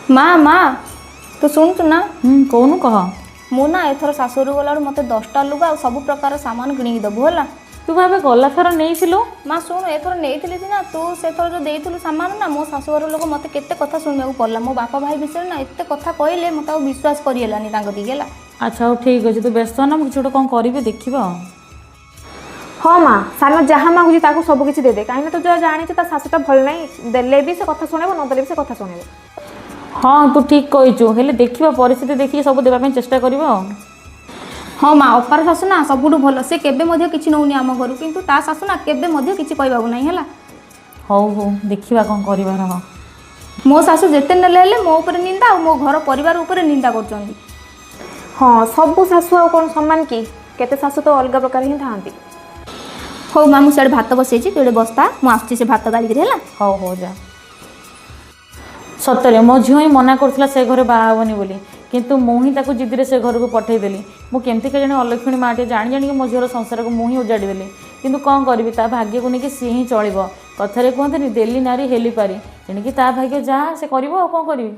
ମା, ମା, ତୁ ଶୁଣୁଛୁ ନା? ହୁଁ, କହୁନୁ, କହ। ମୁଁ ନା ଏଥର ଶାଶୁଘରକୁ ଗଲାବେଳକୁ ମୋତେ 10ଟା ଲୁଗା ଆଉ ସବୁ ପ୍ରକାର ସାମାନ କିଣିକି ଦେବୁ, ହେଲା? ତୁ ଭାବେ ଗଲା ଥର ନେଇଥିଲୁ। ମା, ଶୁଣୁ, ଏଥର ନେଇଥିଲି ସିନା, ତୁ ସେଥର ଯେଉଁ ଦେଇଥିଲୁ ସାମାନ ନା, ମୋ ଶାଶୁଘର ଲୋକ ମୋତେ କେତେ କଥା ଶୁଣିବାକୁ ପଡ଼ିଲା। ମୋ ବାପା ଭାଇ ବିଷୟରେ ନା ଏତେ କଥା କହିଲେ, ମୋତେ ଆଉ ବିଶ୍ୱାସ କରିହେଲାନି ତାଙ୍କ ଦିକି, ହେଲା? ଆଚ୍ଛା, ହଉ, ଠିକ୍ ଅଛି। ତୁ ବ୍ୟସ୍ତ ନା, ମୁଁ କିଛି ଗୋଟେ କ'ଣ କରିବି, ଦେଖିବା ଆଉ। ହଁ ମା, ସାନ ଯାହା ମାଗୁଛି ତାକୁ ସବୁ କିଛି ଦେଇଦେ, କାହିଁକିନା ତୁ ଯାହା ଜାଣିଛୁ ତା ଶାଶୁଟା ଭଲ ନାହିଁ। ଦେଲେ ବି ସେ କଥା ଶୁଣେଇବ, ନ ଦେଲେ ବି ସେ କଥା ଶୁଣେଇବ। ହଁ, ତୁ ଠିକ୍ କହିଛୁ। ହେଲେ ଦେଖିବା, ପରିସ୍ଥିତି ଦେଖିକି ସବୁ ଦେବା ପାଇଁ ଚେଷ୍ଟା କରିବା ଆଉ। ହଁ ମା, ଅପାର ଶାଶୁ ନା ସବୁଠୁ ଭଲ। ସେ କେବେ ମଧ୍ୟ କିଛି ନେଉନି ଆମ ଘରୁ, କିନ୍ତୁ ତା ଶାଶୁ ନା କେବେ ମଧ୍ୟ କିଛି କହିବାକୁ ନାହିଁ, ହେଲା? ହଉ ହଉ, ଦେଖିବା କ'ଣ କରିବା, ରହ। ମୋ ଶାଶୁ ଯେତେ ନେଲେ ହେଲେ ମୋ ଉପରେ ନିନ୍ଦା ଆଉ ମୋ ଘର ପରିବାର ଉପରେ ନିନ୍ଦା କରୁଛନ୍ତି। ହଁ, ସବୁ ଶାଶୁ ଆଉ କ'ଣ ସମାନ କି? କେତେ ଶାଶୁ ତ ଅଲଗା ପ୍ରକାର ହିଁ ଥାଆନ୍ତି। ହଉ ମା, ମୁଁ ସିଆଡ଼େ ଭାତ ବସେଇଛି, ତୁ ଏଠି ବସ୍ତା, ମୁଁ ଆସୁଛି ସେ ଭାତ ଗାଳିକିରି, ହେଲା? ହଉ ହଉ, ଯା। ସତରେ ମୋ ଝିଅ ହିଁ ମନା କରୁଥିଲା ସେ ଘରେ ବାହା ହେବନି ବୋଲି, କିନ୍ତୁ ମୁଁ ହିଁ ତାକୁ ଜିଦିରେ ସେ ଘରକୁ ପଠେଇଦେଲି। ମୁଁ କେମିତି କେଜାଣି ଅଲକ୍ଷଣୀ ମାଆଟିଏ, ଜାଣି ଜାଣିକି ମୋ ଝିଅର ସଂସାରକୁ ମୁଁ ହିଁ ଉଜାଡ଼ିଦେଲି। କିନ୍ତୁ କ'ଣ କରିବି, ତା ଭାଗ୍ୟକୁ ନେଇକି ସିଏ ହିଁ ଚଳିବ। କଥାରେ କୁହନ୍ତିନି, ଦେଲି ନାରୀ ହେଲି ପାରି। ତେଣିକି ତା ଭାଗ୍ୟ ଯାହା ସେ କରିବ, ଆଉ କ'ଣ କରିବି।